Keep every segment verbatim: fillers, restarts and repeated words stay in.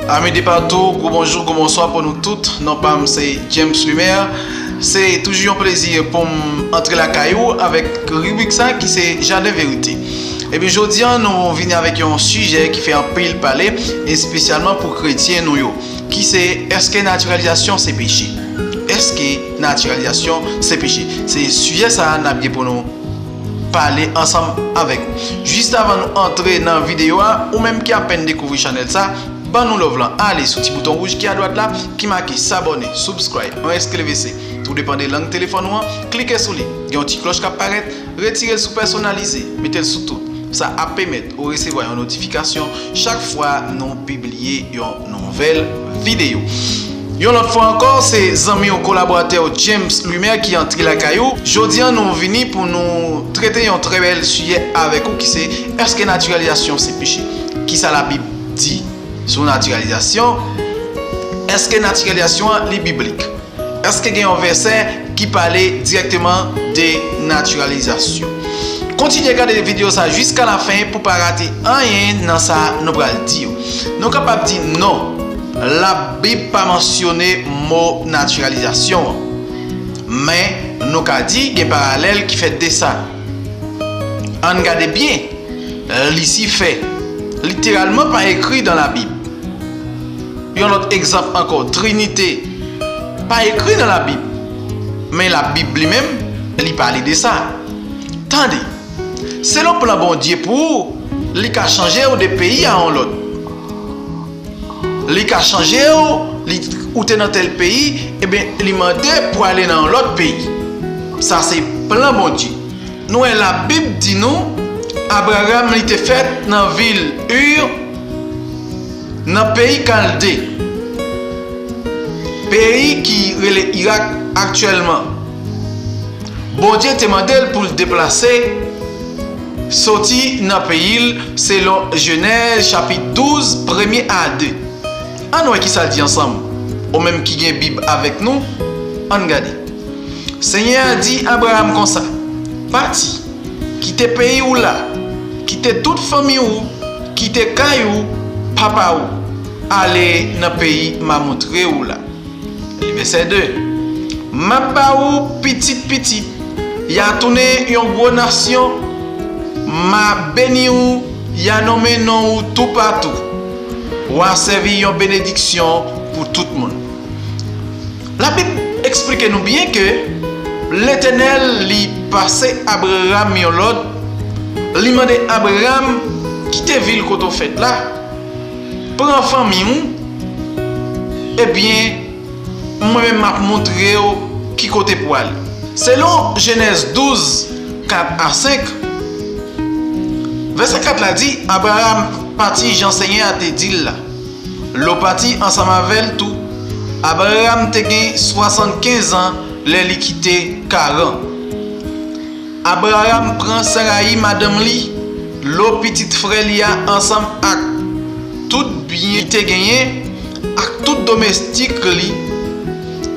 Ami de patou, gwo bonjou, gwo bonswa pou nou tout. Non pa m se James Lumer. Se toujou yon plezi pou m antre lakay ou avèk ribrik sa ki se Jaden Verite. Ebyen, jodi a, nou vini avèk yon sijè ki fè anpil pale, espesyalman pou kretyen nou yo, ki se, èske natiralizasyon se peche? Èske natiralizasyon se peche? Se sijè sa a n ap gen pou nou pale ansanm avèk ou. Jis avan nou antre nan videyo a, ou menm ki apèn dekouvri chanèl sa, ban nou love lan. Ale sou ti bouton wouj ki adwat la, ki make s'abonner, subscribe, an eskrevese. Tou depann de lang telefòn ou an, klike sou li. Gen yon ti klòch k ap parèt, retire l sou pèsonalize, mete l sou tout. Sa ap pèmèt ou resevwa yon notifikasyon chak fwa nou pibliye yon nouvèl videyo. Yon lòt fwa ankò, se zanmi w, kolaboratè w James Lumer ki antre lakay ou. Jodi a, nou vini pou nou trete yon trè bèl sijè avèk ou ki se, èske natiralizasyon se peche? Kisa Labib di sou natiralizasyon? Èske natiralizasyon an li biblik? Èske gen yon vèsè ki pale dirèkteman de natiralizasyon? Kontinye gade videyo sa jiska lafen pou pa rate anyen nan sa nou pral di yo. Nou kapab di non, Labib pa mansyone mo natiralizasyon an. Men, nou ka di gen paralèl ki fèt de sa. Ann gade byen, Lisifè, literalman pa ekri nan Labib. Yon lòt egzanp ankò, Trinite, pa ekri nan Labib. Men Labib li menm, li pale de sa. Tande, selon plan Bondye pou ou, li ka chanje w de peyi a yon lòt. Li ka chanje w, li, ou te nan tèl peyi, ebyen, li mande pou ale nan yon lòt peyi. Sa se plan Bondye. Nou wè Labib di nou, Abraram li te fèt nan vil Ur, nan peyi Kalde, peyi ki rele Irak aktyèlman. Bondye te mande l pou l deplase, soti nan peyi l, selon Jenèz chapit douz, premye a de. Ann wè kisa l di ansanm. Ou menm ki gen Bib avèk nou, ann gade. Senyè a di Abraram konsa, pati, kite peyi w la, kite tout fanmi w, kite kay ou, papa ou, ale nan peyi m a montre w la. Vèsè de. M ap ba ou pitit pitit, y a tounen yon gwo nasyon, m a beni ou, y a nonmen non ou toupatou. W a sèvi yon benediksyon pou tout moun. Labib eksplike nou byen ke Letènèl li pase Abraram yon lòd, li mande Abraram kite vil kote w fèt la, pran fanmi w, ebyen, mwen menm m ap montre w ki kote pou ale. Selon Jenèz douz, kat a senk, vèsè kat la di, Abraram pati jan Senyè a te di l la. Lo pati ansanm avè l tou. Abraram te gen swasannkenz an lè li kite Karan. Abraram pran Sarayi, madanm li, Lo, pitit frè li a, ansanm ak tout byen li te genyen, ak tout domestik li,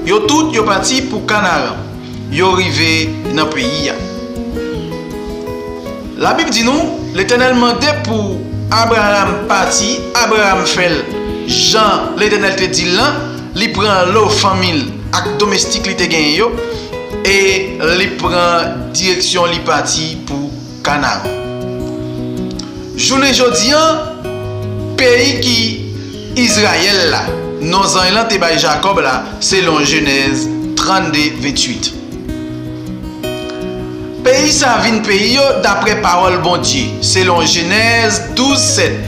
yo tout yo pati pou Kanaran. Yo rive nan peyi a. Labib di nou, Letènèl mande pou Abraram pati, Abraram fè l jan Letènèl te di l lan, li pran Lo, fanmi l, ak domestik li te genyen yo, e li pran direksyon li pati pou Kanaran. Jounen jodi a, peyi ki Izrayèl la, non zanj lan te bay Jakòb la, selon Jenèz trannde venntuit. Peyi sa a vin peyi yo daprè pawòl Bondye, selon Jenèz douz sèt.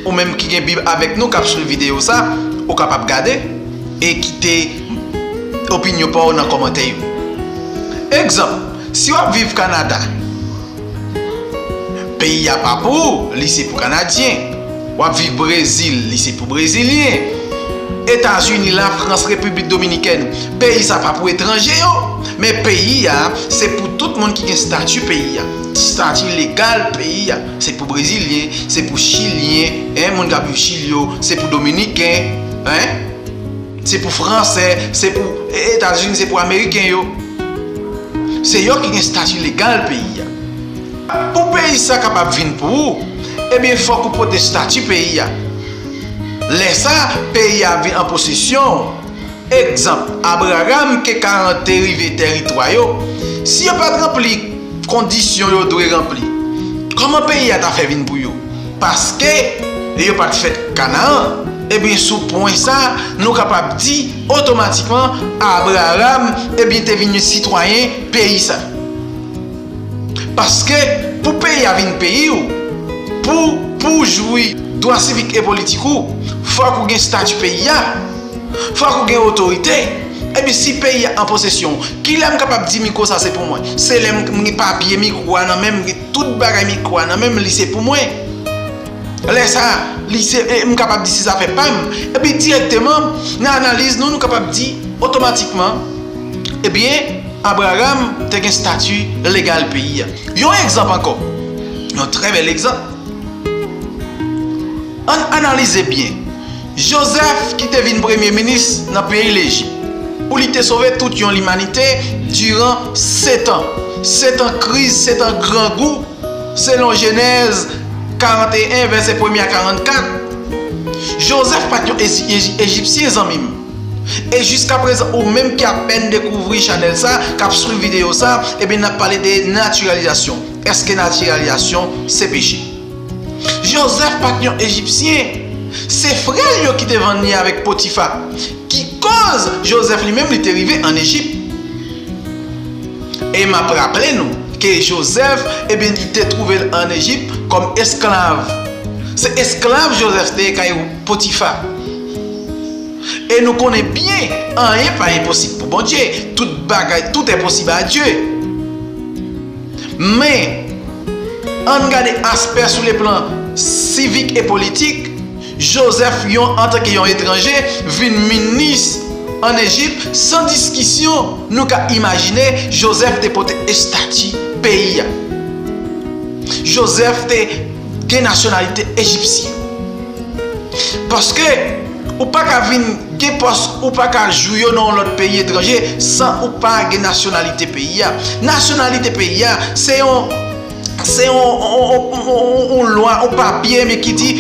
Ou menm ki gen Bib avèk nou, k ap swiv videyo sa, ou kapab gade e kite opinyon pa w nan kòmantè yo. Egzanp, si w ap viv Kanada, peyi a pa pou ou, li se pou Kanadyen. W ap viv Brezil, li se pou Brezilyen. Etazini, Lafrans, Repiblik Dominikèn, peyi sa pa pou etranje yo, men peyi a se pou tout moun ki gen estati peyi a. Estati legal peyi a, se pou Brezilyen, se pou Chilyen, en, moun k ap viv Chili yo, se pou Dominiken, en, se pou Fransè, se pou Etazini, se pou Ameriken yo. Se yo ki gen estati legal peyi a. Pou peyi sa kapab vin pou ou, ebyen fòk ou pote estati peyi a. Lè sa, peyi a vin an posesyon w. Egzanp, Abraram ke Karan te rive tèritwa yo. Si yo pa t ranpli kondisyon yo dwe ranpli, kòman peyi a ta fè vin pou yo? Paske yo pa t fèt Kanaan. Ebyen, sou pwen sa, nou kapab di, otomatikman, Abraram, ebyen, te vin yon sitwayen peyi sa. Paske, pou peyi a vin peyi w, pou, pou w jwi dwa sivik e politik ou, fòk ou gen estati peyi a, fòk ou gen otorite. Ebyen, si peyi a an posesyon w, kilè m kapab di mikwo sa se pou mwen? Se lè m, m gen papye mikwo a nan men m, m gen tout bagay mikwo a nan men m, li se pou mwen. Lè sa, li se, e, m kapab di se zafè pa m. Epi dirèkteman, nan analiz nou, nou kapab di otomatikman, ebyen, Abraram te gen estati legal peyi a. Yon egzanp ankò, yon trè bèl egzanp. Ann analize byen. Jozèf ki te vin premye minis nan peyi Lejip, pou li te sove tout yon limanite diran setan. Setan kriz, setan grangou, selon Jenèz karannteyen, vèsè premye a karannkat. Jozèf pa t yon Eji-, Eji-, Ejipsyen, zanmi m. E jiskaprezan, ou menm ki apèn dekouvri chanèl sa, k ap swiv videyo sa, ebyen, n ap pale de natiralizasyon. Èske natiralizasyon se peche? Jozèf pa t yon Ejipsyen. Se frè l yo ki te vann li avèk Potifa, ki koz Jozèf li menm li te rive ann Ejip. E m ap raple nou ke Jozèf, ebyen, li te twouve l ann Ejip kòm esklav. Se esklav Jozèf te ye kay Potifa. E nou konnen byen, anyen pa enposib pou Bondye. Tout bagay, tout est possible à Dieu. Men, ann gade aspè sou le plan sivik e politik. Jozèf, yon, antanke yon etranje, vin minis ann Ejip, san diskisyon, nou ka imajine Jozèf te pote estati peyi a. Jozèf te gen nasyonalite ejipsyen. Paske ou pa ka vin gen pòs, ou pa ka jwi yo nan yon lòt peyi etranje san ou pa gen nasyonalite peyi a. Nasyonalite peyi a, se yon, se yon, yon, yon, yon, yon lwa, yon papye, men ki di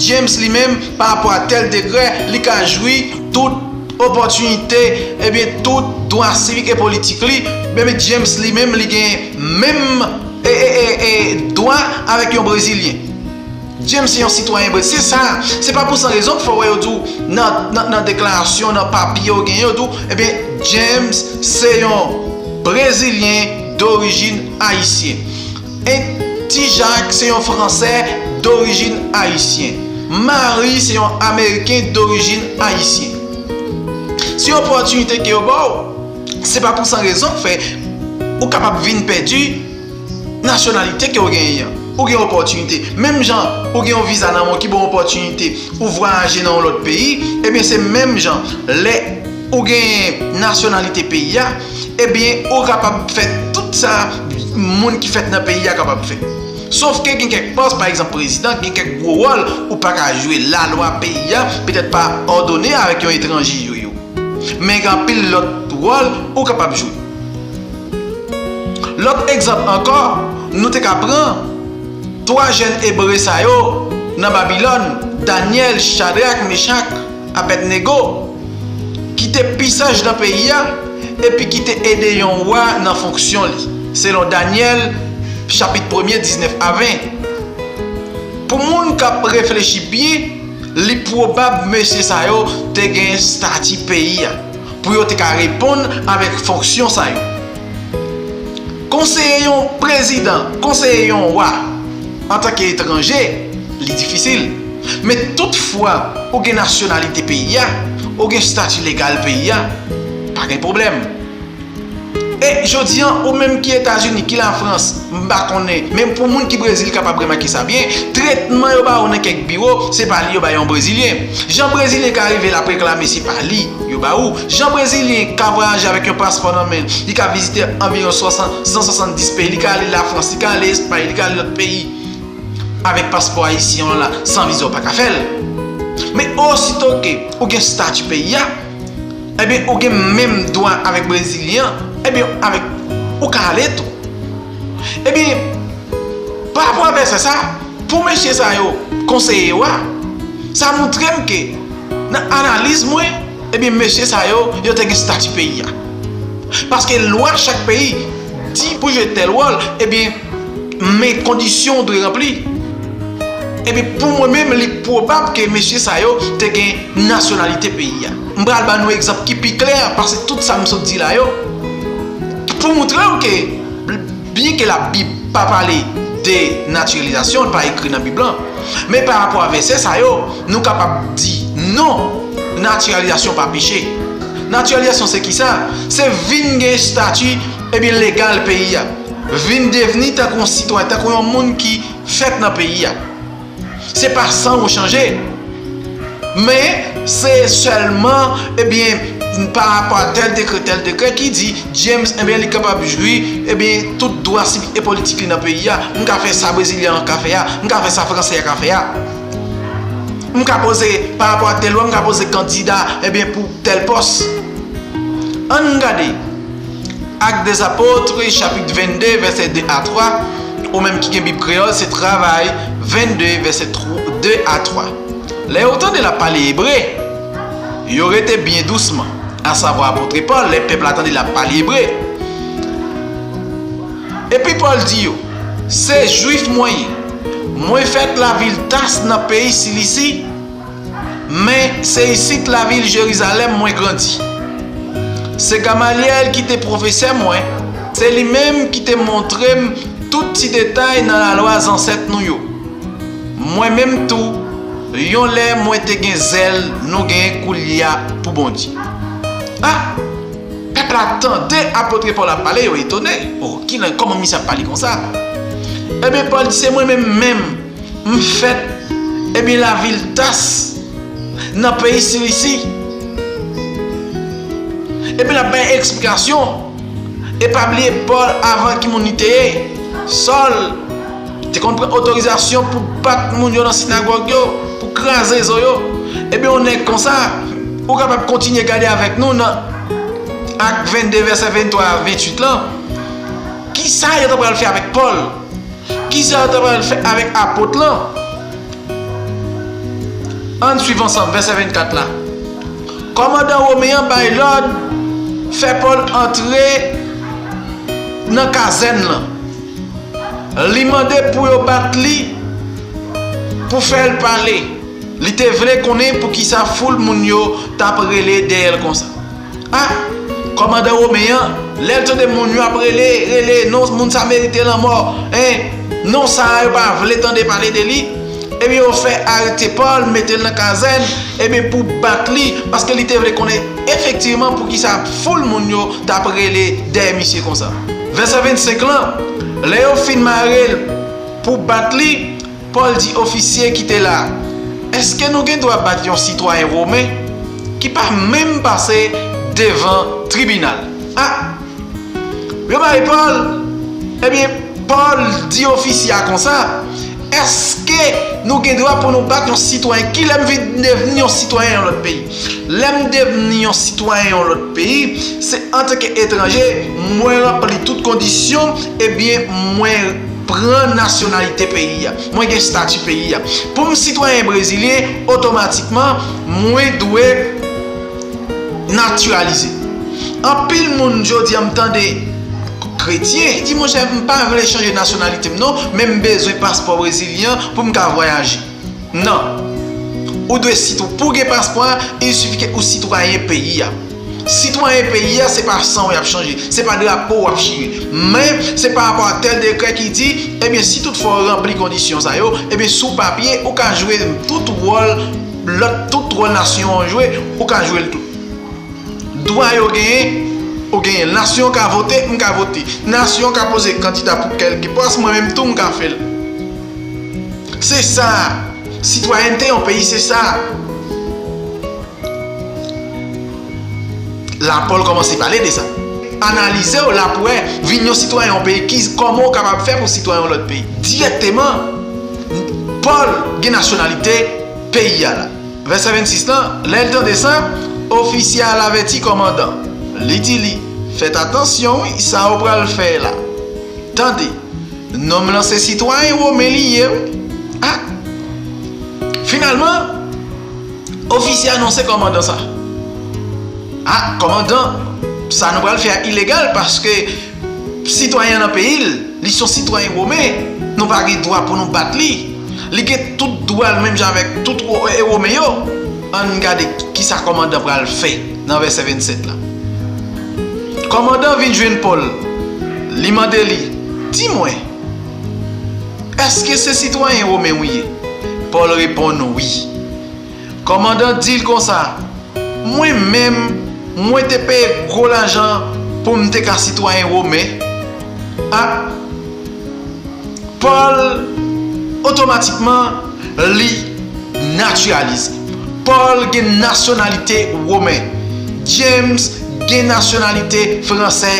James li menm, pa rapò a tèl dekrè, li ka jwi tout opòtinite, ebyen, tout dwa sivik e politik li. Ebyen, James li menm, li gen menm, e, e, e, e, dwa avèk yon Brezilyen. James se yon sitwayen brezilyen. Se sa. Se pa pou san rezon k fè w wè yo di w nan, nan, nan deklarasyon, nan papye yo genyen, yo di w, ebyen, James se yon Brezilyen dorijin ayisyen. E Ti Jak se yon Fransè dorijin ayisyen. Marie se yon Ameriken dorijin ayisyen. Se opòtinite ke yo ba w. Se pa pou san rezon k fè ou kapab vin pèdi nasyonalite ke w genyen an. Ou gen opòtinite. Menm jan ou gen yon viza nan men w ki ba w opòtinite ou vwayaje nan yon lòt peyi, ebyen, se menm jan lè ou gen nasyonalite peyi a, ebyen, ou kapab fè tout sa moun ki fèt nan peyi a kapab fè. Sòf ke gen kèk pòs, pa egzanp, prezidan, gen kèk gwo wòl ou pa ka jwe. Lalwa peyi a petèt pa òdone avèk yon etranje yo yo. Men gen anpil lòt wòl ou kapab jwe. Lòt egzanp ankò, nou te ka pran twa jèn Ebre sa yo nan Babilòn, Danyèl, Chadrak, Mechak, Abèdnego, ki te pi saj nan peyi a, epi ki te ede yon wa nan fonksyon li, selon Danyèl, chapit premye, diznèf a ven. Pou moun k ap reflechi byen, li pwobab mesye sa yo te gen estati peyi a, pou yo te ka reponn avèk fonksyon sa yo. Konseye yon prezidan, konseye yon wa, antanke etranje, li difisil. Men toutfwa, ou gen nasyonalite peyi a, ou gen estati legal peyi a, pa gen pwoblèm. E jodi a, ou menm ki Etazini, ki Lafrans, m pa konnen, men pou moun ki Brezil kapab remake sa byen, tretman yo ba ou nan kèk biwo, se pa li yo bay yon Brezilyen. Jan Brezilyen ka rive l ap reklame se pa li yo ba ou. Jan Brezilyen ka vwayaje avèk yon paspò nan men l, li ka vizite anviwon swasant, san swasanndis peyi, li ka ale Lafrans, li ka ale Espay, li ka ale lòt peyi. Avèk paspò ayisyen w la, san viza w pa ka fè l. Men osito ke ou gen estati peyi a, ebyen, ou gen menm dwa avèk Brezilyen an, ebyen, avèk, ou ka ale tou. Ebyen, pa rapò a vèsè sa, pou mesye sa yo konseye w a, Sa montre m ke, nan analiz mwen, ebyen, mesye sa yo, yo te gen estati peyi a. Paske lwa chak peyi di pou jwe tèl wòl, ebyen, men kondisyon w dwe ranpli. Ebyen, pou mwen menm, li pwobab ke mesye sa yo te gen nasyonalite peyi a. M pral ba nou egzanp ki pi klè pase tout sa m sot di la yo, pou montre w ke, byen ke Labib pa pale de natiralizasyon, li pa ekri nan Bib lan, men pa rapò a vèsè sa yo, nou kapab di non, natiralizasyon pa peche. Natiralizasyon se kisa? Se vin gen estati, ebyen, legal peyi a. Vin devni tankou yon sitwayen, tankou yon moun ki fèt nan peyi a. Se pa san ou chanje. Men, se sèlman, ebyen, pa rapò a tèl dekrè, tèl dekrè ki di, James, ebyen, li kapab jwi, ebyen, tout dwa sivik e politik li nan peyi a. M ka fè sa Brezilyen an ka fè a. M ka fè sa Fransè a ka fè a. M ka poze, pa rapò a tèl lwa, m ka poze kandida, ebyen, pou tèl pòs. Ann gade Actes des Apôtres, chapit vennde, vèsè de a twa, ou menm ki gen Bib kreyòl, se Travay vennde, vèsè de a twa. Lè yo tande l ap pale ebre, yo rete byen dousman, asavwa apot Pòl, lè pèp la tande l ap pale ebre. Epi Pòl di yo, se Jwif mwen ye, mwen fèt lavil Tas nan peyi Silisi, men se isit lavil Jerizalèm mwen grandi. Se Gamalyèl ki te pwofesè mwen, se li menm ki te montre m tout ti detay nan lalwa zansèt nou yo. Mwen menm tou, yon lè mwen te gen zèl nou genyen koulye a pou Bondye. Ah! Pèp la tande apot Pòl ap pale, yo etone. Oh, kilè, kòman misye ap pale konsa? Ebyen, Pòl di, se mwen menm menm, m fèt, ebyen, lavil Tas, nan peyi Silisi. Epi l ap bay eksplikasyon. E pa bliye, Pòl, avan ki moun li te ye, Sòl, te konn pran otorizasyon pou bat moun yo nan sinagòg yo, pou kraze zo yo. Ebyen, yon nèg konsa, ou kapab kontinye gade avèk nou nan Ak vennde, vèsè venntwa a venntuit lan. Kisa yo ta pral fè avèk Pòl? Kisa yo ta pral fè avèk apot lan? Ann swiv ansanm vèsè vennkat la. Kòmandan women an bay lòd fè Pòl antre nan kazèn lan. Li mande pou yo bat li, pou fè l pale. Li te vle konnen poukisa foul moun yo t ap rele dèyè l konsa. Ah! Kòmandan women an, lè l tande moun yo ap rele, rele, non, moun sa merite lanmò, en, non sa a, yo pa vle tande pale de li, ebyen, yo fè arete Pòl, mete l nan kazèn, ebyen, pou bat li, paske li te vle konnen efektivman poukisa foul moun yo t ap rele dèyè misye konsa. Vèsè vennsenk lan, lè yo fin mare l pou bat li, Pòl di ofisye ki te la, èske nou gen dwa bat yon sitwayen women ki pa menm pase devan tribinal? Ah! Yo mare Pòl. Ebyen, Pòl di ofisye a konsa, èske nou gen dwa pou nou bat yon sitwayen? Kilè m vin devni yon sitwayen yon lòt peyi? Lè m devni yon sitwayen yon lòt peyi, se antanke etranje, mwen ranpli tout kondisyon, ebyen, mwen pran nasyonalite peyi a. Mwen gen estati peyi a. Pou m sitwayen brezilyen, otomatikman, mwen dwe natiralize. Anpil moun jodi a m tande kretyen di, monchè, m pa vle chanje nasyonalite m non, men m bezwen paspò brezilyen pou m ka vwayaje. Non. Ou dwe sitw-, pou w gen paspò a, il suffit ke ou sitwayen peyi a. Sitwayen peyi a, se pa san w y ap chanje, se pa drapo w ap chire. Men, se pa rapò a tèl dekrè ki di, ebyen, si toutfwa w ranpli kondisyon sa yo, ebyen, sou papye, ou ka jwe tout wòl, lòt tout wòl nasyon an jwe, ou ka jwe l tou. Dwa yo genyen, ou genyen. Nasyon ka vote, m ka vote. Nasyon ka poze kandida pou kèlke pòs, mwen menm tou m ka fè l. Se sa. Sitwayènte yon peyi, se sa. La Pòl kòmanse pale de sa. Analize w la pou wè, vin yon sitwayen yon peyi, ki, kòman w kapab fè pou sitwayen yon lòt peyi? Dirèkteman, Pòl gen nasyonalite peyi a la. Vèsè vennsis lan, lè l tande sa, ofisye a al avèti kòmandan. Li di li, fèt atansyon wi, sa w pral fè la. Tande, nonm lan se sitwayen women li ye wi. Ah! Finalman, Ofisye anonse kòmandan sa. Ah, kòmandan, sa nou pral fè a ilegal paske sitwayen nan peyi l, li se yon sitwayen women, nou pa gen dwa pou nou bat li. Li gen tout dwa l menm jan avèk tout wo- e women yo. Ann gade kisa kòmandan pral fè nan vèsè vennsèt la. Kòmandan vin jwenn Pòl. Li mande li, di mwen, èske se sitwayen women ou ye? Pòl reponn wi. Kòmandan di l konsa, mwen menm, mwen te peye gwo lajan pou m te ka sitwayen women. Ah, Pòl otomatikman li natiralize. Pòl gen nasyonalite women. James gen nasyonalite fransè.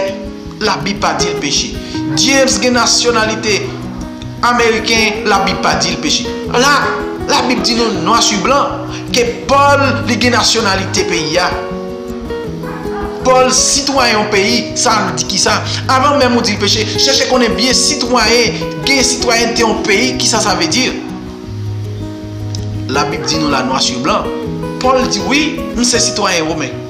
Labib pa di l peche. James gen nasyonalite ameriken. Labib pa di l peche. La, Labib di nou nwa si blan ke Pòl li gen nasyonalite peyi a. Pòl sitwayen yon peyi, sa vle di kisa? Avan menm ou di l peche, chèche konnen byen sitwayen, gen sitwayènte yon peyi, kisa sa vle di? Labib di nou la nwa si blan. Pòl di wi, m se sitwayen women.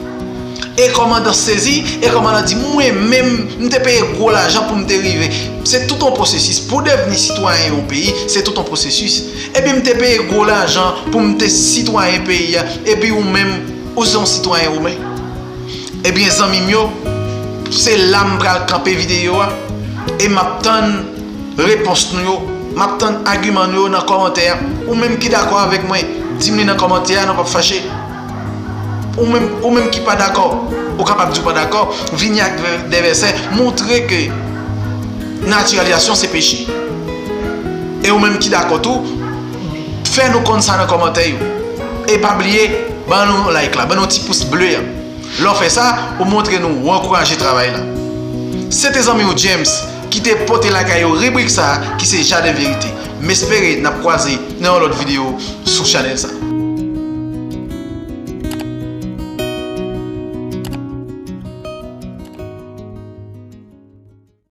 E kòmandan sezi, e kòmandan di mwen menm, m te peye gwo lajan pou m te rive. Se tout yon pwosesis. Pou w devni sitwayen yon peyi, se tout yon pwosesis. Ebyen m te peye gwo lajan pou m te sitwayen peyi a, epi ou menm, ou se yon sitwayen women. Ebyen zanmi m yo, se la m pral kanpe videyo a, e m ap tann repons nou yo, m ap tann agiman nou yo nan kòmantè a. Ou menm ki dakò avèk mwen, di m li nan kòmantè a, nou p ap fache. Ou menm, ou menm ki pa dakò, ou kapab di w pa dakò, vini ak vè- de vèsè, montre ke natiralizasyon se peche. E ou menm ki dakò tou, fè nou konn sa nan kòmantè yo. E pa bliye, ban nou like la, ban nou ti pous ble a. Lè w fè sa, ou montre nou ou ankouraje travay la. Se te zanmi w James ki te pote lakay ou ribrik sa a ki se Jaden Verite. M espere n ap kwaze nan yon lòt videyo sou chanèl sa.